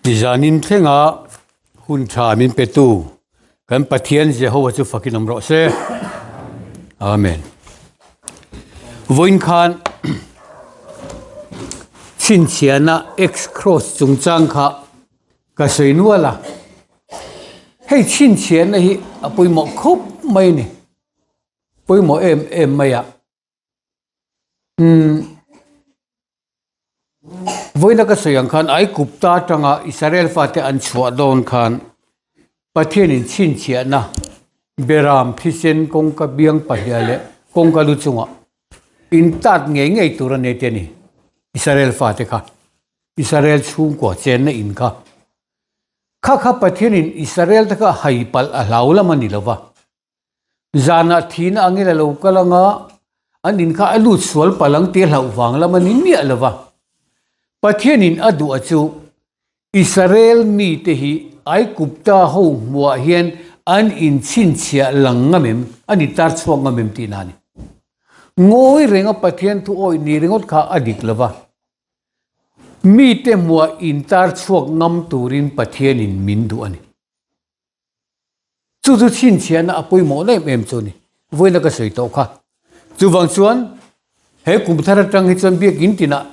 Zanin thlenga hun tha min petu kan Pathian Jehovah chu fakin awm rawh se. Amen. Vawiin khan chhinchhiahna X cross chungchang kha ka sawi nual a. Hei chhinchhiahna hi a pawimawh khawp mai a ni. Pawimawh em em mai a. Umm vawiina ka sawi ang khan Aikupta atanga Israel fate an chhuah dawn khan Pathianin chhinchhiahna Beram thisen kawngka biang pahliah leh kawngka lu chungah intat ngei ngei tur a nei te a ni Israel fate kha Israel chhungkua chenna in kha kha kha Pathianin Israel te kha hai palh a hlau lam a ni lo va. Zanah thihna angin a lo kal anga, an in kha a lut sual palh ang tih a hlauh vang lam a ni miah lo va. Pathianin a duh a chu Israel mite hi Aigupta ho hmuah hian an inchhinchhiah lang ngam em, an intar chhuak ngam em tihna a ni. Ngawi renga Pathian thu awih ni ringawt kha a dik lo va. Mite hmuah intar chhuak ngam turin Pathianin min duh a ni. Chu chu chhinchhiahna a pawimawh em em chu a ni. Vawiina ka sawi tawh kha. Chuvang chuan he kum thar atang hi chuan biakin tinah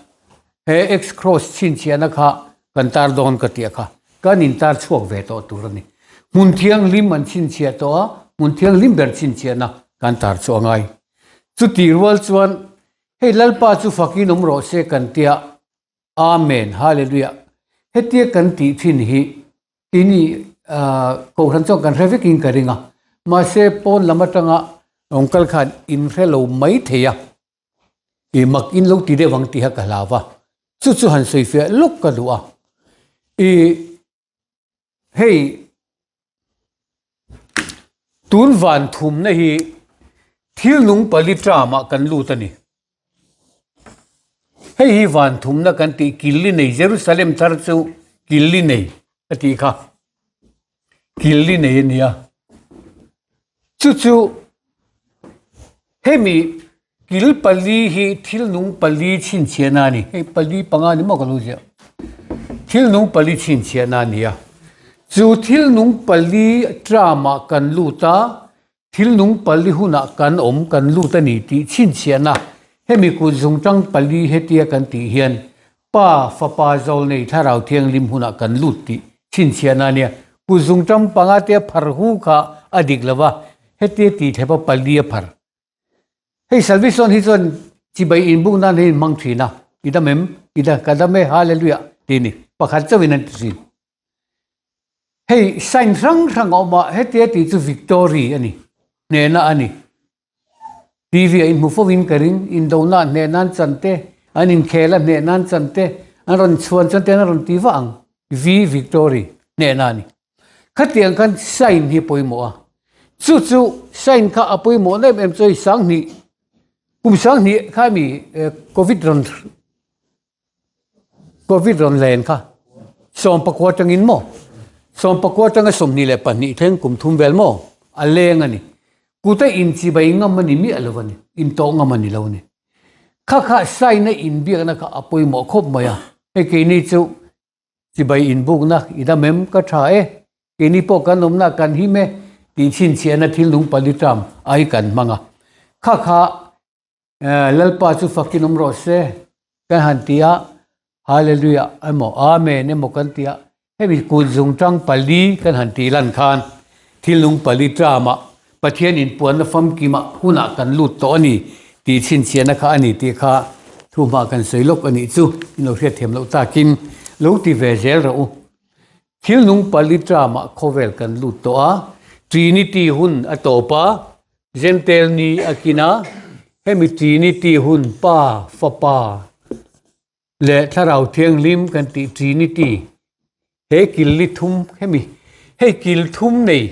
he X cross chhinchhiahna kha kan tar dawn ka tih kha. Kan intar chhuak ve tawh tur a ni. Hmun thianghlim an chhinchhiah tawh a, hmun thianghlim ber chhinchhiahna kan tar chu a ngai. Chutih rual chuan hei Lalpa chu fakin awm rawh se kan tia Amen Hallelujah hetia kan tih thin hi Tini kohhran chuan kan hre vekin ka ring a, mahse pawn lam atanga rawn kal khan in hre lo mai thei a, i mak in lo ti deuh ang tih kha ka hlau va, chu chu han sawi fiah lawk ka duh a, i hei tun van thumna hi thil nung pali term ah kan lut a ni. Hei hi van thumna kan tih killi nei Jerusalem thar chu killi nei a tih kha killi nei a nia chu chu hemi kil pali hi thil nung pali chhinchhiahna a ni hei pali panga ni maw ka lo ziah thil nung pali chhinchhiahna a ni a chu thil nung pali term ah kan lut a. Thil nung pali hunah kan awm kan lut a ni tih chhinchhiahna hemi kut zungtang pali hetia kan tih hian Pa, Fapa, Zawlnei, Thlarau Thianghlim hunah kan lut tih chhinchhiahna a nia. Kut zungtang panga te a phar hu kha a dik lo va, hetia tih thlepa pali a phar. Hei Salvation hi chuan chibai inbuk nan hian in hmang thin a, i dam em? I da, ka dam e, Hallelujah tih a ni. Pakhat chauhin an ti thin. Hei sign hrang hrang a awm a, hetia tih chu victory a ni, hnehna a ni. TV ah inhmu fo in ka ring, indona ah hneh nan chan te, an inkhel a hneh nan chan te, an rawn chhuan chuan te an rawn ti vah ang, V victory, hnehna a ni. Khatiang khan sign hi pawimawh a, chu chu sign kha a pawimawh na em em chu hei sanghnih, kum sanghnih kha mi covid rawn Covid rawn len kha sawmpakua atangin maw sawmpakua atanga 22 thleng kum thum vel maw a leng a ni. Kuta inchibai ngam a ni miah lo a ni, intawh ngam a ni lo a ni. Kha kha sign a inbiakna kha a pawimawh khawp mai a, hei keini chu chibai inbukna i dam em ka tha e, keini pawh kan awmna kan him e tih chhinchhiahna thil nung pali term ai kan hmang a. Kha kha Lalpa chu fakin awm rawh se kan han ti a, Hallelujah emaw Amen emaw kan ti a, hemi kut zungtang pali kan han tih lan khan thil nung pali term-ah Pathian inpuanna famkimah hunah kan lut tawh a ni tih chhinchhiahna kha a ni tih kha thu hma kan sawi lawk a nih chu in lo hriatthiam loh takin lo ti ve zel rawh u. Thil nung pali term-ah khawvel kan lut tawh a, Trinity hun a tawp a, Jentail ni a kin a, hemi Trinity hun Pa, Fapa leh Thlarau Thianghlim kan tih Trinity he kil li thum hemi hei kil thum nei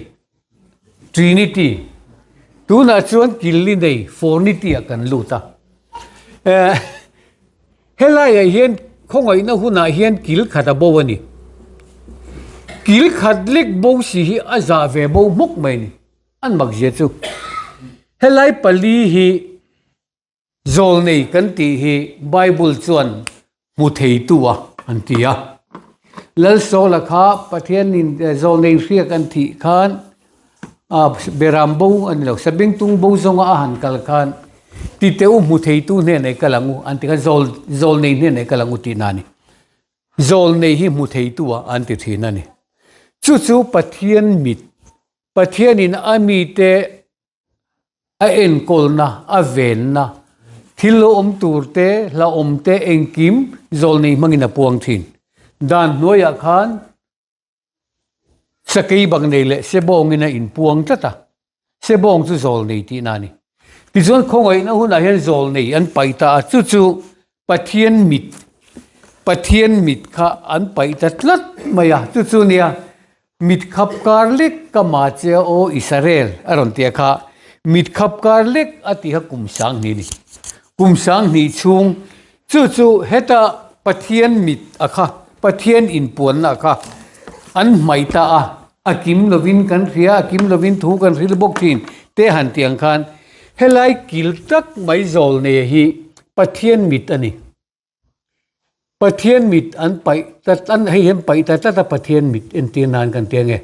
Trinity tunah chuan kil li nei Fournity ah kan lut a. Eh helaiah hian khawngaihna hunah hian kil khat a bo a ni. Kil khat lek bo si hi a zah ve bo hmawk mai a ni. An mak zia chu helai pali hi zawlnei kan tih hi Bible chuan hmu theitu a an ti a. Lalsawla kha Pathianin zawlnei hriak an thih khan Beram bo a ni lo, Sabengtung bo zawnga a han kal khan titeu hmu theitu hnenah i kal ang u an ti khan zawl zawlnei hnenah i kal ang u tihna a ni. Zawlnei hi hmu theitu ah an ti thin a ni. Chu chu Pathian mit, Pathianin a mite a enkawlna, a venna, thil lo awm tur te, hlauhawm te engkim zawlnei hmangin a puang thin. Dan hnuaiah khan Sakei bak nei leh sebawngin a inpuang tlat a, sebawng chu zawl nei tihna a ni. Tichuan khawngaihna hunah hian zawl nei an paih ta a, chu chu Pathian mit, Pathian mit kha an paih ta tlat mai a, chu chu nia mit khap kar lek ka ma che a aw Israel a rawn ti a kha, mit khap kar lek a tih kha kum sanghnih a ni. Kum sanghnih chhung Chu chu heta Pathian mit a kha, Pathian inpuanna a kha an hmaih ta a, a kim lovin kan hria, a kim lovin thu kan hril bawk thin te han tih ang khan helai kil tak mai zawl nei hi Pathian mit a ni. Pathian mit an paih ta an hei hian paih ta tlat a Pathian mit entir nan kan ti ange.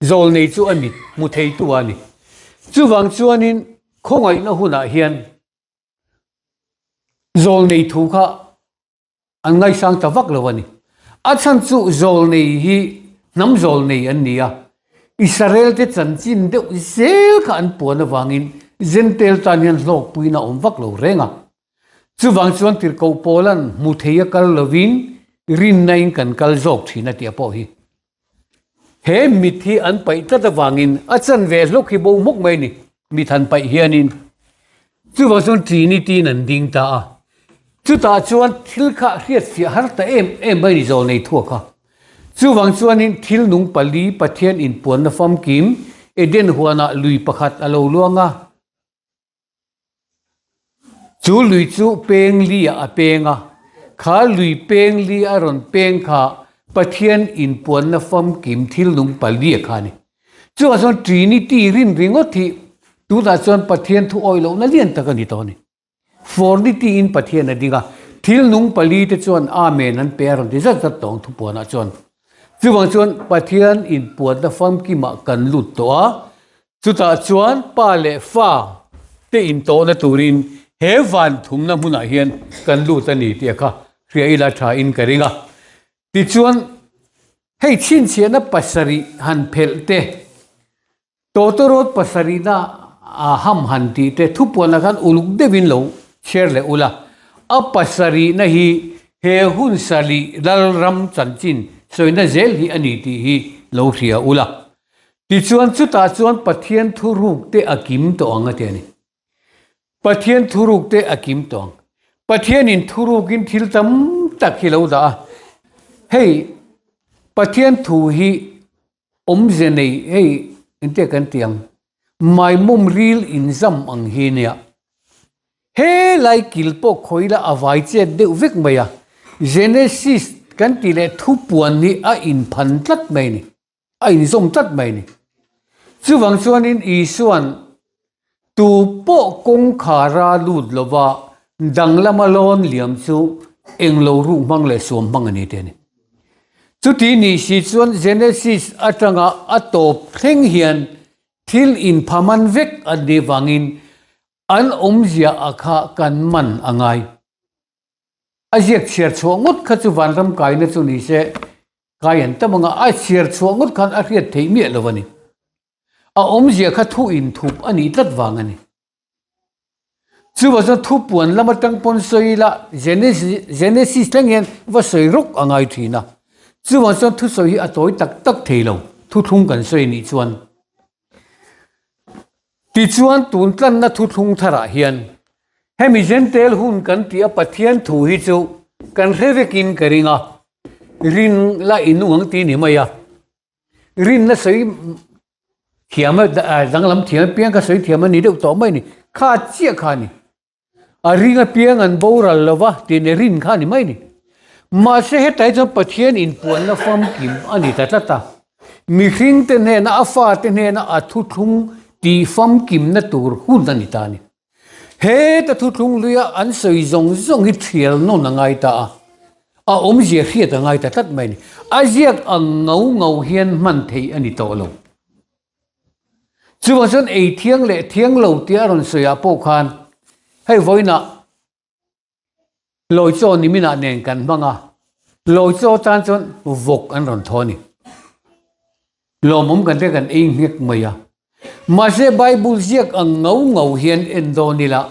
Zawl nei chu a mit hmu theitu a ni. Chuvang chuanin khawngaihna hunah hian Zawlnei thu kha an ngaisang ta vak lo a ni. A chhan chu zawlnei hi hnam zawlnei an ni a, Israel te chanchin deuh zel kha an puan avangin Jentail tan hian hlawkpuiin a awm vak lo reng a. Chuvang chuan tirhkoh Paula'n hmu thei a kal lovin rinna-in kan kal zawk thin a tih a pawh hi. He mit hi an paih tlat avangin a chanve hlawk hi bo hmawk mai a ni, mit han paih hianin. Chuvang chuan Trinity-in an ding ta a. Chutah chuan thil kha hriatfiah har ta em em mai a ni zawlnei thuak a. Chuvang chuanin thil nung pali Pathian inpuanna famkim Eden huanah lui pakhat a lo luang a. Chu lui chu peng li ah a peng a, kha lui peng li a rawn peng kha Pathian inpuanna famkim thil nung pali kha a ni. Chuvang chuan Trinity rin ringawt hi tunah chuan Pathian thu awih lohna lian tak a ni tawh a ni. Fornity in Pathian a ding a, thil nung pali te chuan Amen an pe a rawn ti zat zat tawh ang thupuanah chuan. Chuvang chuan Pathian inpuanna famkimah kan lut tawh a, Chutah chuan pa leh fa te intawhna turin he van thumna hmunah hian kan lut a ni tih a kha hria ila tha in ka ring a. Tichuan, hei chhinchhiahna pasarih han phelh te, tawtawrawt pasarihna a ham han tih te thupuanah khan uluk deuhin lo chhiar leh ula, a pasarihna hi he hun sarih lalram chanchin sawina zel hi a ni tih hi lo hria ula. Tichuan chutah chuan Pathian thuruk te a kim tawh ang a ti a ni. Pathian thuruk te a kim tawh ang. Pathianin thurukin thil tam tak hi lo dah a. Hei Pathian thu hi awmze nei hei engtia kan ti ang maimawm ril inzam ang hi nia. He lai kil pawh khawi la a vai chet deuh vek mai a. Genesis kan tih leh thupuan hi a inphan tlat mai a ni. A inzawm tlat mai a ni. Chuvang chuanin Isua'n tu pawh kawngkhara lut lova danglama lawn liam chu englo ruk hmang leh suam hmang a ni tih a ni. Chuti ni si chuan Genesis atanga a tawp thleng hian thil inphaman vek an nih vangin an awmzia a kha kan man a ngai. A ziak chhiar chhuah ngawt kha chu vanram kaina chu ni se Kai an tam anga a chhiar chhuah ngawt khan a hriat theih miah lo a ni. A awmzia kha thu inthup a nih tlat vang a ni. Chuvang chuan thupuan lam atang pawn sawi ila Genesis thleng hian va sawi rawk a ngai thin a. Chuvang chuan thusawi hi a tawi tak tak thei lo, thuthlung kan sawi nih chuan. Tichuan tun tlanna thuthlung tharah hian hemi Jentail hun kan tih a Pathian thu hi chu kan hre vekin ka ring a, rin la inung ang tih ni mai a, rinna sawi thiam a danglam thiam apiang kha sawi thiam a ni deuh tawh mai a ni, kha chiah kha a ni. A ring apiang an boral lo va tih nen rin kha a ni mai ni. Mahse hetlai chuan Pathian inpuanna famkim a ni ta tlat a. Mihringte hnena a fate hnena a thuthlung tih famkimna tur hun a ni ta a ni. Heta thuthlung luia an sawi zawng zawng hi thial nawn a ngai ta a. A awmzia hriat a ngai ta tlat mai a ni. A ziak ang ngau ngau hian hman theih a ni tawh lo. Chuvang chuan ei thiang leh thiang lo tia a rawn sawi ah pawh khan hei vawiinah Lawi chaw niminah nen kan hmang a, lawi chaw tan chuan vawk an rawn thaw a ni. Lawmawm kan te kan ei nghek mai a. Mahse Bible ziak ang ngau ngau hian en dawn ila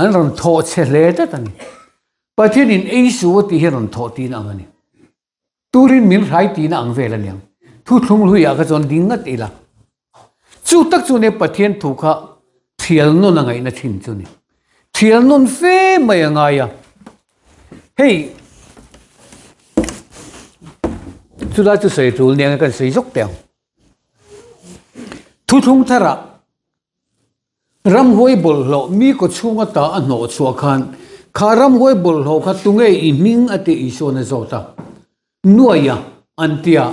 an rawn thawh chhe hle tlat a ni. Pathianin ei suh a tih hi rawn thawh tihna ang a ni. Turin min hrai tihna ang vel a niang. Thuthlung hluiah kha chuan ding ngat ila. Chu tak chu nia Pathian thu kha thial nawn a ngaihna thin chu ni. Thial nawn fe mai a ngai a. Hei chulai chu sawi tul nia kan sawi zawk teh ang. Thuthlung tharah Ramhuai bawlhhlawh mi kaw chhung ata a hnawh chhuah khan kha ramhuai bawlhhlawh kha tunge i hming a tih Isuan a zawt a. Nuaia an ti a,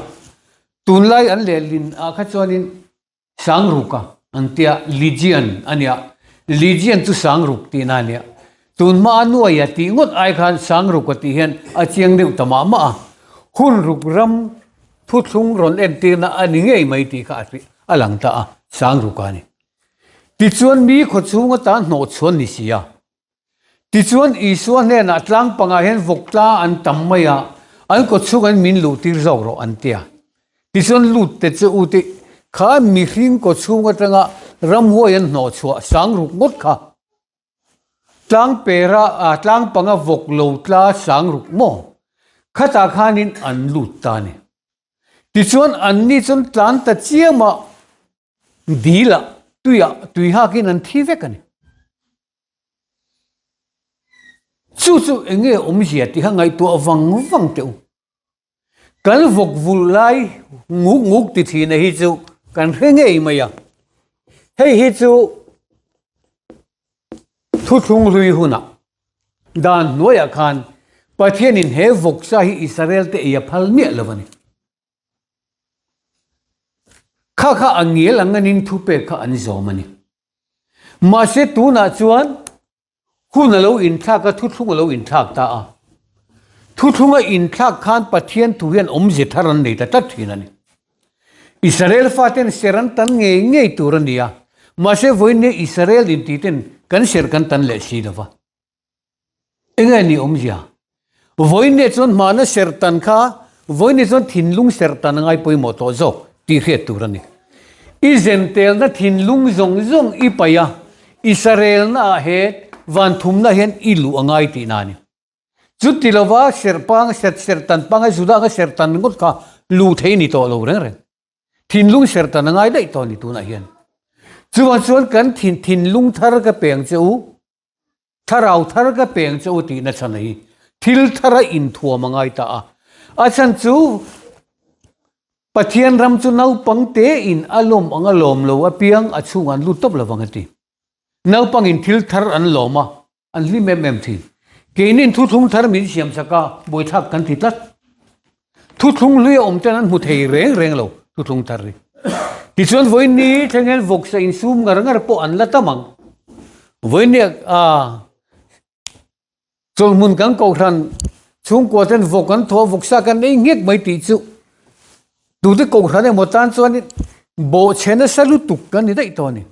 tunlai an lehlin ah kha chuanin Sangruka an ti a, Legion a nia, Legion chu Sangruk tihna a nia. Tun hmaa Nuaia tih ngawt ai khan Sangruka tih hian a chiang deuh ta mah mah a, hun ruk ram thuthlung rawn entirna a ni ngei mai tih kha a lang ta a, Sangruka a ni. Tichuan mi khaw chhung atan hnawh chhuan ni si a. Tichuan Isua hnenah tlang pangah hian vawk tla an tam mai a, an kaw chhung an min luh tir zawk rawh an ti a. Tichuan lut te che u tih kha mihring kaw chhung atanga ramhuai an hnawh chhuah sang ruk ngawt kha. Tlang pera ah tlang panga vawk lo tla sang ruk maw? Khatah khanin an lut ta a ni. Tichuan anni chuan tlan ta chiam a. Dil ah tui ah tui hak in an thi vek a ni. Chu chu eng nge awmzia tih kha ngaihtuah vang vang teh u. Kan vawk vulh lai nguk nguk ti thina hi chu kan hre ngei mai a. Hei hi chu thuthlung hlui hunah dan hnuaiah khan Pathianin he vawksa hi Israel te ei a phal miah lo a ni. Kha kha a ngial ang anin thupek kha an zawm a ni. Mahse tunah chuan hun a lo inthlak a, thuthlung a lo inthlak ta a. Thuthlung a inthlak khan Pathian thu hian awmze thar an nei ta tlat thin a ni. Israel faten ser an tan ngei ngei tur a ni a, mahse vawiin Israel intiten kan ser kan tan leh si lo va. Enge ni awmzia? Vawiin chuan hmana sertan kha vawiin chuan thinlung sertan a ngai pawimawh tawh zawk tih hriat tur a ni. I zentelna thinlung zawng zawng i paih a, i sarelna ah he van thumna hian i luh a ngai tihna a ni. Chuti lova serhpang, sertan panga Juda anga sertan ringawt kha luh theih a ni tawh lo reng reng. Thinlung sertan a ngai daih tawh a ni tunah hian. Chuvang chuan kan thinlung thar ka peng che u. Thlarau thar ka peng che u tihna chhan hi thil thara inthuam a ngai ta a. A chhan chu Pathian ram chu naupang tein a lawm ang a lawm lo apiang a chhungah an lut tawp lo vang a ti. Naupangin thil thar an lawm a, an hlim em em thin. Keinin thuthlung thar min siam sak a, buaithlak kan ti tlat. Thuthlung hlui a awm ten an hmu thei reng reng lo thuthlung thar hi. Tichuan vawiin ni thleng hian vawksa insum ngar ngar pawh an la tam ang. Vawiin ni a chawlhmun kan kohhran chhungkua ten vawk an thaw a vawksa kan ei nghek mai tih chu tute kohhran emaw tan chuan bawhchhe nasa lutuk kan ni daih tawh a ni.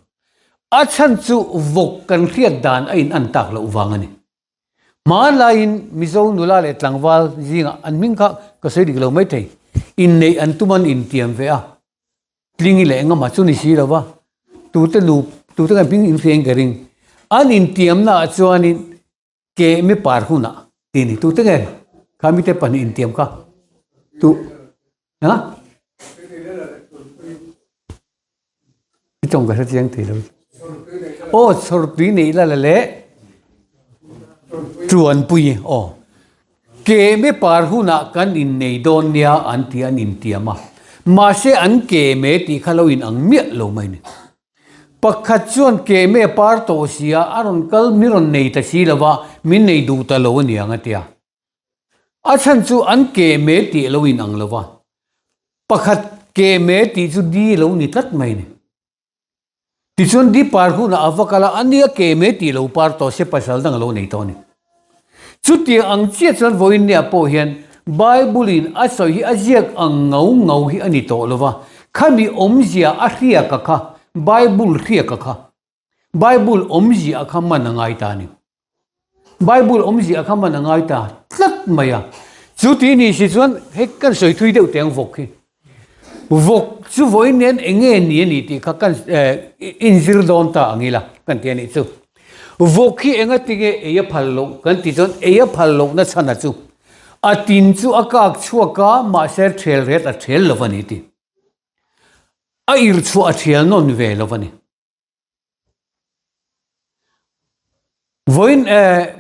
A chhan chu vawk kan hriat dan a in an tak loh vang a ni. Hmanlaiin Mizo nula leh tlangval zingah an hming kha ka sawi dik lo maithei. Inneih an tum an intiam ve a, tlingi leh engemaw chu ni si lo va, tute nu tute kan hming inhria in ka ring. An intiamna ah chuanin ke mi par hunah tih ni tute nge kha mite pahnih intiam kha tu ha I tawng ka hre chiang thei lo. Aw chhawrtui neih la la leh Tuanpui aw. Ke me par hunah kan innei dawn nia an ti an intiam a. Mahse an ke me tih kha lo in ang miah lo mai ni. Pakhat chuan ke me par tawh sia a rawn kal mi rawn nei ta si lova min nei duh ta lo aniang a tia. A chhan chu an ke me tih lo in ang lova, pakhat ke me tih chu di lo ni tlat mai ni. Tichuan di par hunah a va kal a, ania ke me tih lo par tawh se pasal dang a lo nei tawh a ni. Chutiang ang chiah chuan vawiinniah pawh hian Bible-in a sawi hi a ziak ang ngau ngau hi a ni tawh lo va, khami awmzia a hriaka kha, Bible hriaka kha, Bible awmzia kha man a ngai ta a ni. Bible awmzia kha man a ngai ta tlat mai a. Chu ti ni si chuan hei kan sawi thui deuh teh ang vawk hi. Vawk chu vawiin nen eng nge ni a ni tih kha kan inzir dawn ta ang ila kan ti a nih chu. Vawk hi enga tinge ei a phal loh kan tih chuan ei a phal lohna chhan a chu a tin chu a kak chhuak a mahse thel ret a thel lo a ni tih. A irchhuah a thial nawn ve lo a ni. Vawiin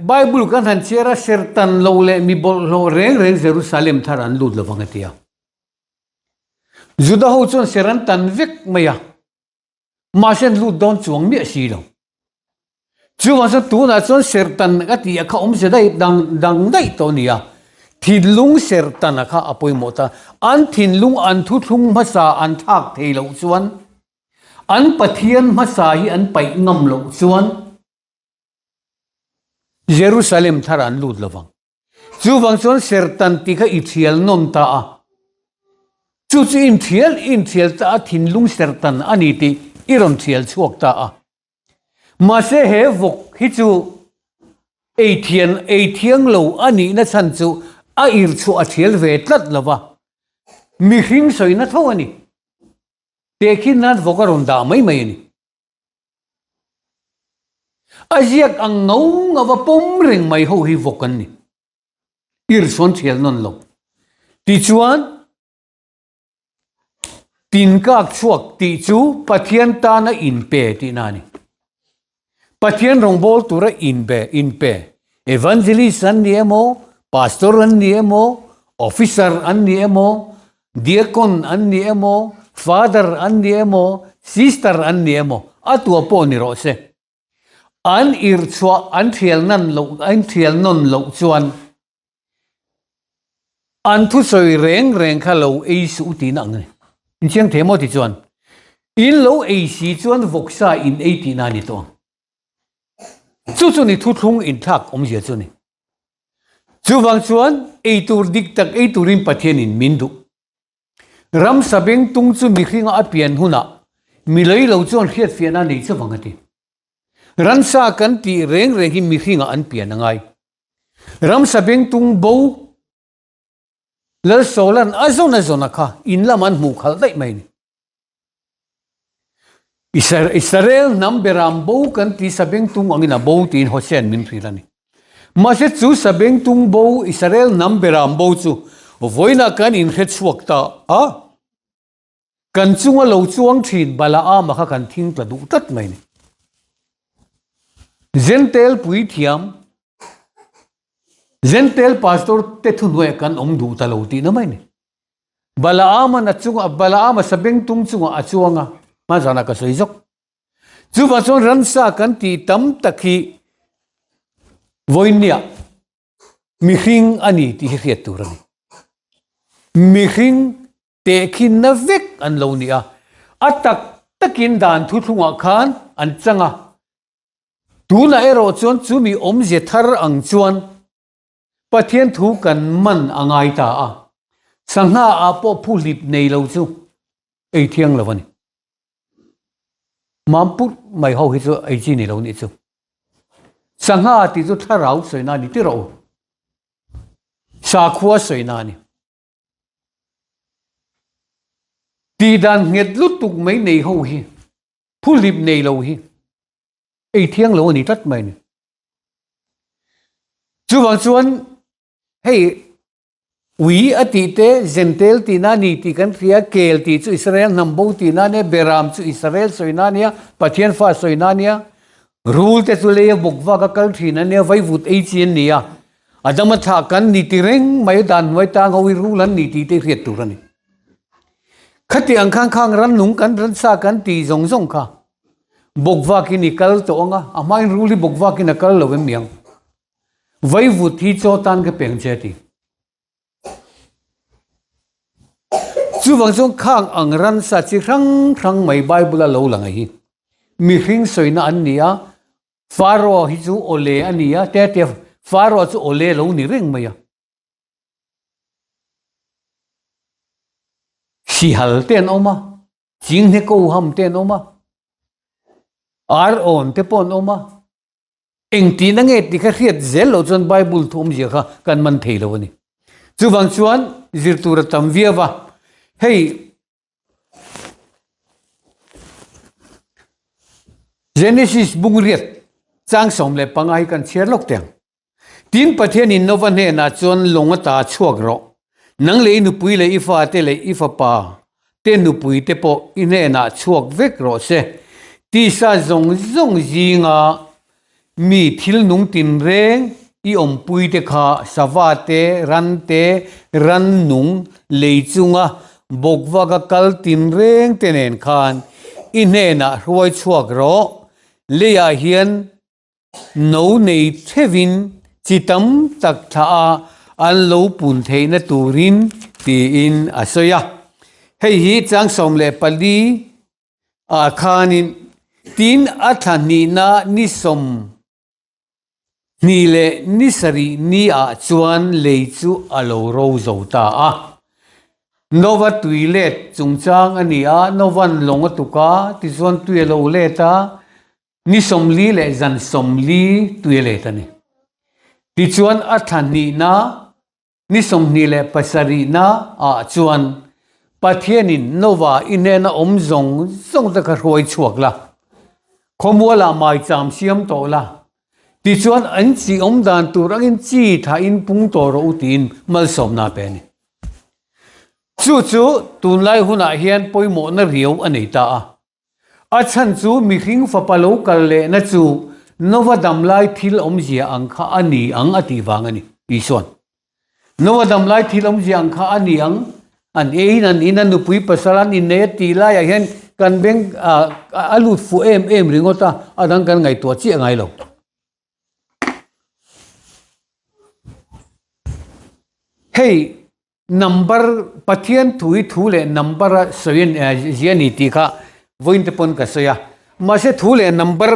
Bible kan han chhiar a, sertan lo leh mi bawlhhlawh reng reng Jerusalem thar an lut lovang a ti a. Juda ho chuan ser an tan vek mai a, mahse an lut dawn chuang miah si lo. Chuvang chuan tunah chuan sertan a tih a kha awmze daih dang dang daih tawh a ni a, thinlung sertan a kha a pawimawh ta. An thinlung an thuthlung hmasa an thlak thei loh chuan An Pathian hmasa hi an paih ngam loh chuan Jerusalem thar an lut lovang. Chuvang chuan sertan tih kha i thial nawn ta a. Chu chu inthial inthial ta a thinlung sertan a ni tih i rawn thial chhuak ta a. Mahse he vawk hi chu ei thian ei thiang lo a nihna chhan chu a irchhuah a thial ve tlat lova. Mihring sawina tho a ni. Tehkhin nan vawk a rawn dah mai mai a ni. A ziak ang ngau ngau a pawm reng mai ho hi vawk an ni. Irchhuan thial nawn lo. Tichuan, Tinkak chhuak tih chu Pathian tana inpe tihna a ni. Pathian rawngbâwl tura inbe, inpe, Evangelist an ni emaw, Pastor an ni emaw, Officer an ni emaw, Deacon an ni emaw, Father an ni emaw, Sister an ni emaw, a tua pawh ni rawh se. An irchhuah an thial nan loh, an thial nawn loh chuan An thusawi reng reng kha lo ei suh tihna ang a ni. Inchiang thei maw ti chuan in lo ei si chuan vawksa in ei tihna a ni tawh ang. Chu chu ni thuthlung inthlak awmzia chu a ni. Chuvang chuan ei tur dik tak ei turin Pathianin min duh. Ramsa bengtung chu mihringa a pian hunah mi lei lo chuan hriatfiahna a nei chuvang a ti. Ramsa kan tih reng reng hi mihringa an pian a ngai. Ramsa bengtung bo Lalsawla'n a zawn a zawn a kha in lam an hmuh khalh daih mai a ni. Israel hnam beram bo kan tih sabengtung angin a bo tiin Hosea'n min hrilh a ni. Mahse chu sabengtung bo Israel hnam beram bo chu vawiinah kan inhre chhuak ta a. Kan chunga lo chuang thin Balaama kha kan thing tla duh tlat mai ni. Zentel puithiam, Zentel pastor te thuhnuaiah kan awm duh ta lo tihna mai ni. Balaama na chunga, Balaama sabengtung chungah a chuang a, hmanzanah ka sawi zawk. Chuvang chuan ramsa kan tih tam tak hi vawiinniah mihring a ni tih hi hriat tur a ni. Mihring Tehkhinna vek an lo ni a, a tak takin dan thuthlungah khan an chang a. Tunah erawh chuan chumi awmzia thar ang chuan Pathian thu kan man a ngai ta a, sangha ah pawh phuhlip nei lo chu ei thiang lo a ni. Mampur mai ho hi chu ei chi ni lo nih chu. Sangha tih chu thlarau sawina a ni tirh u. Sakhua sawina a ni. Tihdan nghet lutuk mai nei ho hi, phuhlip nei lo hi ei thiang lo a ni tlat mai a ni. Chuvang chuan hei ui a tih te, zentel tihna a ni tih kan hria, kel tih chu Israel hnam bo tihna a nia, beram chu Israel sawina a nia, Pathian fa sawina a nia, rul te chu leia bawk vak a kal thin a nia, vaivut ei chi an ni a, Adama thlah kan ni ti reng mai dan hnuai tang ho hi rul an ni tih te hriat tur a ni. Khati ang khan khang rannung kan ransa kan ti zawng zawng kha bawkvakin i kal tawh ang a, a hmain rul hi bawkvakin a kal lo em niang. Vaivut hi chaw tan ka peng che a ti. Chuvang chuan khang ang ransa chi hrang hrang mai Bible a lo lang a hi mihring sawina an ni a, Pharaoh hi chu awle a ni a, te tia. Pharaoh chu awle lo ni reng mai a. Sihal te an awm a, chinghne ko ham te an awm a, ar awn te pawh an awm a. Engtin a nge tih kha hriat zel loh chuan Bible thu awmzia kha kan man thei lo a ni. Chuvang chuan zir tur a tam viau a, hei Genesis bungriat chang 15 hi kan chhiar lawk teh ang. Tin, Pathianin Nova hnenah chuan lawng ata chhuak rawh, nang leh i nupui leh i fate leh i fapa te nupui te pawh i hnenah chhuak vek rawh se. Tisa zawng zawng zinga mi thil nung tinreng i awmpui te kha sava te, ran te, rannung lei chunga bawkvaka kal tinreng te nen khan i hnenah hruai chhuak rawh. Leiah hian No nei theuhin chi tam tak thlah a an lo pun theihna turin tiin a sawi a. Hei hi chang 14 ah khanin tin a thla hnihna ni 27 leh ni sarih ni ah chuan lei chu a lo ro zo ta a. Nova tui let chungchang a ni a, Nova'n lawng a tuk a, tichuan tui a lo let a, Ni 40 leh zan 40 tui a let a ni. Tichuan a thla hnihna, ni 27na ah chuan Pathianin Nova i hnena awm zawng zawng te kha hruai chhuak la, khawmualah maicham siam tawh la, tichuan an chi awm dan tur angin chi thain pung tawh rawh u tiin malsawmna a pe a ni. Chu chu tunlai hunah hian pawimawhna riau a nei ta a. A chhan chu mihring fapa lo kal lehna chu Nova damlai thil awmzia ang kha a ni ang a tih vang a ni. Isua'n, Nova damlai thil awmzia ang kha a ni ang, an eiin an in a nupui pasal an innei a tih laiah hian kan beng a lut fuh em em ringawt a, a dang kan ngaihtuah chiah ngai lo. Hei Number, Pathian thu hi thu leh number a sawi a ni zia a ni tih kha vawiin te pawn ka sawi a. Mahse thu leh number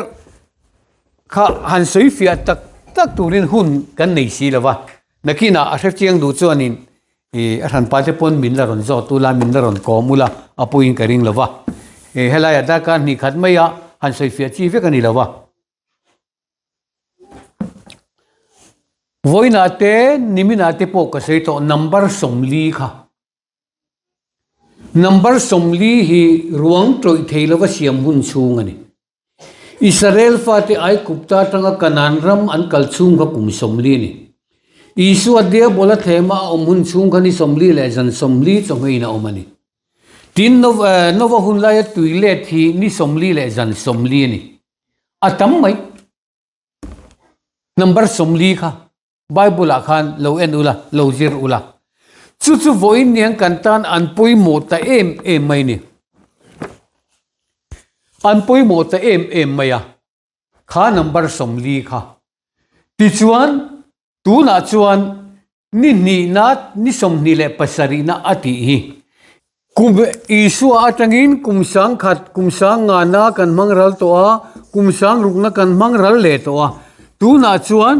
kha han sawi fiah tak tak turin hun kan nei si lo va. Nakinah a hre chiang duh chuanin ih a hranpa te pawn min la rawn zawt ula, min la rawn kawm ula a puiin ka ring lo va. Ih helaiah darkar hnih khat maia han sawi fiah chi vek a ni lo va. Vawiinah te, niminah te pawh ka sawi tawh number 40 kha. Number 40 hi ruang tawih thei lova siam hun chhung a ni. Israel fate Aigupta atanga Kanaan ram an kal chhung kha kum 40 a ni. Isua Diabola thlema a awm hun chhung kha ni 40 leh zan 40 chawhmeiin a awm a ni. Tin, Nova hun laia tui let hi ni 40 leh zan 40 a ni. A tam mai. Number 40 kha Bible ah khan lo en ula, lo zir ula. Chu chu vawiin niang kan tan an pawimawh ta em em mai ni. An pawimawh ta em em mai a, kha number 40 kha. Tichuan, tunah chuan Ni hnihna, ni 27na a tih hi. Kum Isua atangin kum 1000, kum 9,000na kan hmang ral tawh a, kum 6,000na kan hmang ral leh tawh a. Tunah chuan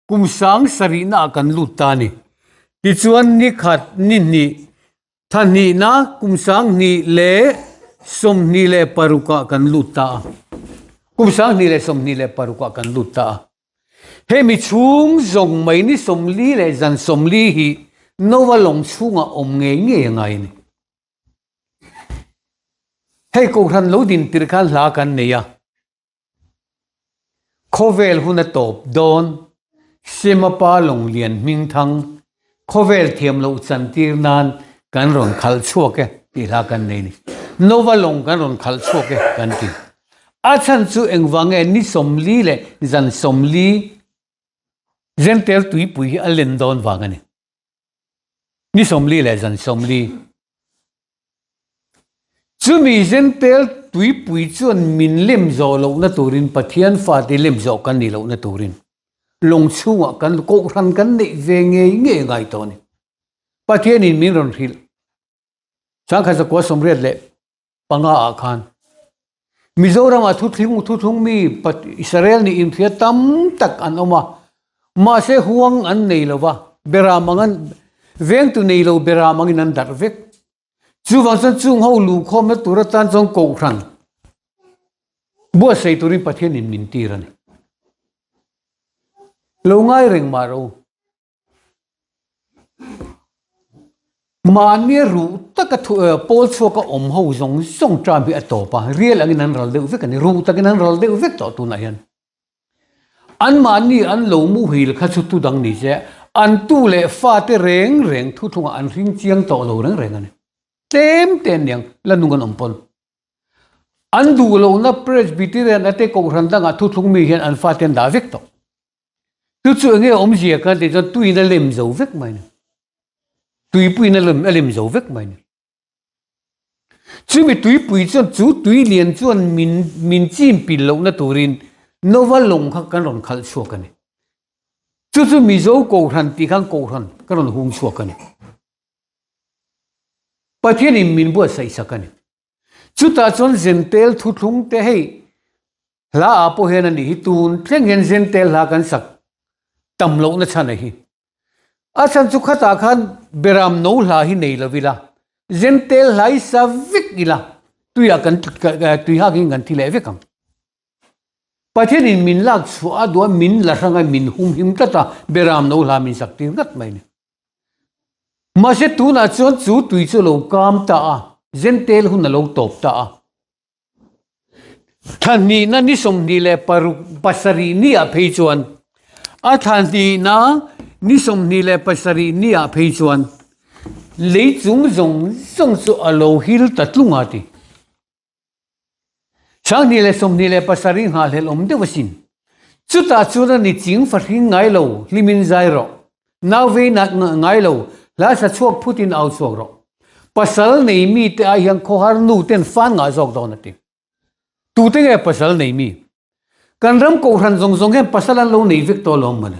kum 7,000na ah kan lut ta a ni. Tichuan ni khat, ni hnih, thla hnihna, kum 2026 ah kan lut ta a. Kum 2026 ah kan lut ta a. Hemi chhung zawng mai ni 40 leh zan 40 hi Nova lawng chhungah awm ngei ngei a ngai a ni. Hei Kohhran lo din tirh khan hla kan nei a, Khawvel hun a tawp dawn, Semapa lawng lian hming thang, khawvel thiam loh chantir nan kan rawn khalh chhuak e tih hla kan nei a ni. Nova lawng kan rawn khalh chhuak e kan ti. A chhan chu engvang nge ni 40 leh zan 40 Zentel tuipui hi a len dawn vang a ni. Ni 40 leh zan 40. Chumi Zentel tuipui chuan min lem zawh lohna turin Pathian fate lem zawh kan nih lohna turin lawng chhungah kan kohhran kan neih ve ngei ngei a ngai tawh a ni. Pathianin min rawn hrilh. 1985 ah khan Mizoramah thuthlung thuthlung mi Israel nih inhria tam tak an awm a. Mahse huang an nei lo va, beram ang an, vengtu nei lo beram angin an darh vek. Chuvang chuan chung ho luhkhawmna tur atan chuan Kohhran buatsaih turin Pathianin min tir a ni. Lo ngai reng mah rawh u. Mahnia ruh taka thu pawl chhuaka awm ho zawng zawng term hi a tawp a, rial angin an ral deuh vek a ni, ruh takin an ral deuh vek tawh tunah hian. Anmahni an lo muhil kha chu tu dang ni se, an tu leh fate reng reng thuthlungah an hring chiang tawh lo reng reng a ni. Tlem te an niang, la nung an awm pawn. An duh lohna Presbyterian ate Kohhran dangah thuthlung mi hian an fate an dah vek tawh. Chu chu enge awmzia kan tih chuan tuiin a lem zo vek mai ni. Tuipuiin a lem a lem zo vek mai ni. Chumi tuipui chuan chu tui lian chuan min min chim pil lohna turin Nova lawng kha kan rawn khalh chhuak a ni. Chu chu Mizo Kohhran tih khan Kohhran kan rawn hung chhuak a ni. Pathianin min buatsaih sak a ni. Chutah chuan Zentel thuthlung te hei hla ah pawh hian a nih hi tun thleng hian Zentel hla kan sak tam lohna chhan a hi. A chhan chu khatah khan beram no hla hi nei lo ila, Zentel hla hi sa vek ila tuiah kan tui hak in kan thi leh vek ang. Pathianin min lak chhuah a duh a min la hrang a min humhim tlat a beram no hla min sak tir ngat mai a ni. Mahse tunah chuan chu tui chu a lo kam ta a, Zentel hun a lo tawp ta a. Thlahnihna ni 25 leh pasarih niah phei chuan a thlahnihna ni 27 niah phei chuan lei chung zawng zawng chu a lo hil ta tlung a ti. 27 leh 27 nghahhlelh awm deuh asin. Chutah chuan a ni ching fahring ngai lo, hlimin zai rawh. Nau vei nat ngai lo, hla sa chhuak phutin au chhuak rawh. Pasal nei mi te ai hian khawhar nu ten fan ngah zawk dawn a ti. Tute nge pasal nei mi? Kan ram kohhran zawng zawng hian pasal an lo nei vek tawh alawm mawle.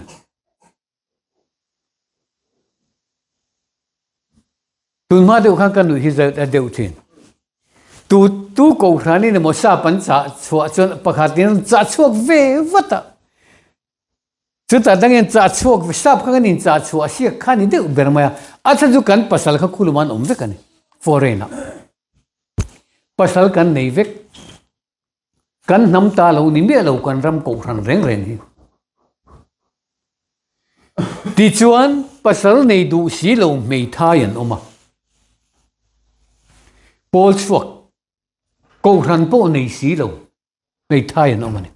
Tunhma deuh khan ka nuih hi a deuh thin. Tu tu kohhranin emaw sap an chah chhuah chuan pakhatin an chah chhuak ve vat a. Chutah dangin chah chhuak sap kha kan inchah chhuah siak kha ni deuh ber mai a. A chhan chu kan pasal kha khulum an awm vek a ni foreign ah. Pasal kan nei vek. Kan hnam ta lo ni miah lo kan ram kohhran reng reng hi. Tichuan pasal nei duh si lo hmeithai an awm a. Pawl chhuak kohhran pawh nei si lo hmeithai an awm a ni.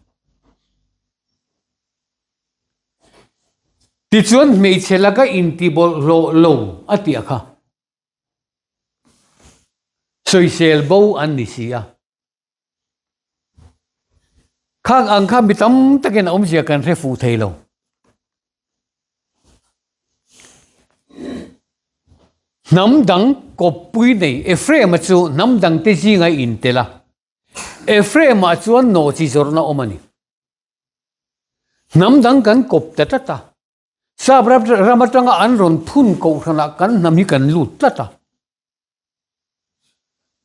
Tichuan hmeichhe laka intibawlhhlawh lo a tih a kha. Sawisel bo an ni si a. Khang ang kha mi tam takin a awmzia kan hre fuh thei lo. Hnam dang kawppui nei Ephraim-a chu hnam dangte zinga intel a. Ephraim-ah chuan nawhchi zawrhna awm a ni. Hnam dang kan kawp ta tlat a. Sap ram atanga an rawn phun kohhranah kan hnam hi kan lut tlat a.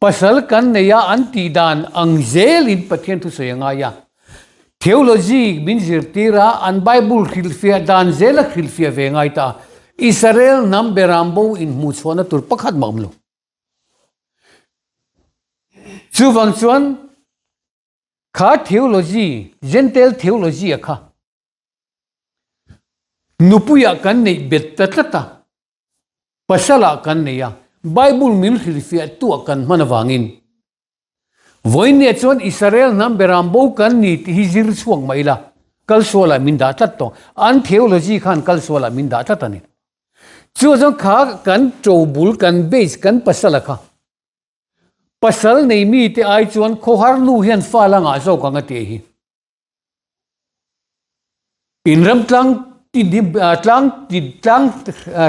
Pasal kan nei a an tih dan ang zelin Pathian thusawi a ngai a. Theology min zirtir a, an Bible hrilhfiah dan zela hrilhfiah ve ngai ta a. Israel hnam beram bo inhmuhchhuahna tur pakhat mah awm lo. Chuvang chuan kha theology, Gentile theology a kha Nupuiah kan neih bet ta tlat a, pasalah kan nei a, Bible min hrilhfiah tuah kan hman avangin vawiinniah chuan Israel hnam beram bo kan ni tih hi zir chhuak mah ila, kalsualah min dah tlat tawh. An theology khan kalsualah min dah tlat a ni. Chu chuan kha kan ṭobul, kan base, kan pasala kha pasal nei mite ai chuan khawhar nu hian fa la ngah zawk ang a tih hi. In ram tlang tlang tlang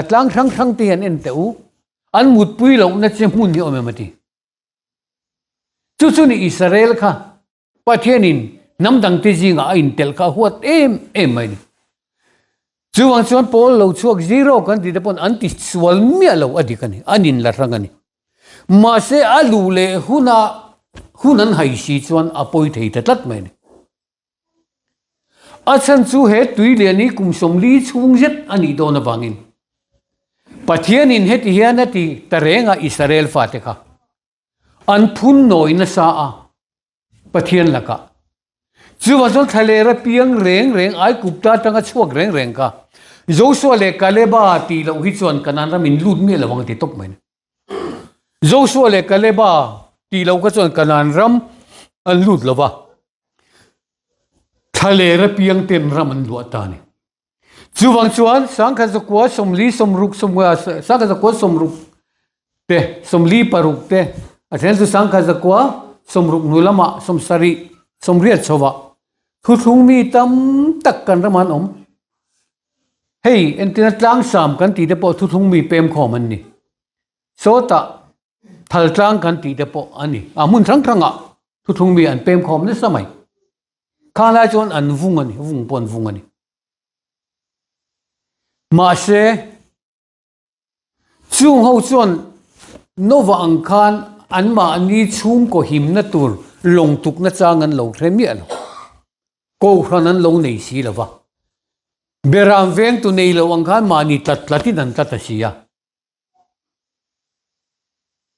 tlang hrang hrang te hian en teh u, an mutpui lohna che hmun hi awm em a ti. Chu chu ni Israel kha Pathianin hnam dangte zingah a intelh kha a huat em em mai ni. Chuvang chuan Paul lo chhuak zero kan tih te pawn an ti sual miah lo a dik a ni, an inla hrang a ni. Mahse a luh leh huna hun an hai si chuan a pawi thei ta tlat mai a ni. A chhan chu he tui lian hi kum 40 chhung zet a nih dawn avangin Pathianin heti hian a ti ta reng a Israel fate kha an phun nawi nasa a Pathian lakah. Chuvang chuan thlaler a piang reng reng Aigupta atanga chhuak reng reng kha Joshua leh Kaleba tih loh hi chuan Kanaan ram in lut miah lo ang a ti tawp mai. Joshua leh Kaleba tih loh kha chuan Kanaan ram an lut lo va, thlaler a piang ten ram an luah ta a ni. Chuvang chuan 1940 1960 te 46 te a then chu 1960 hnu lamah 70 80 chhovah thuthlung mi tam tak kan ramah an awm. Hei entirna tlangsam kan tih te pawh thuthlung mi pem khawm an ni. Sawtah thal tlang kan tih te pawh a ni. A hmun hrang hrangah thuthlung mi an pem khawm nasa mai. Khang lai chuan an vung a ni, vung pawh an vung a ni. Mahse, chung ho chuan Nova ang khan anmahni chhungkaw himna tur lawng tukna chang an lo hre miah lo. Kohhran an lo nei si lo va. Beram vengtu nei lo ang khan mahni tlat tlatin an tlat a si a.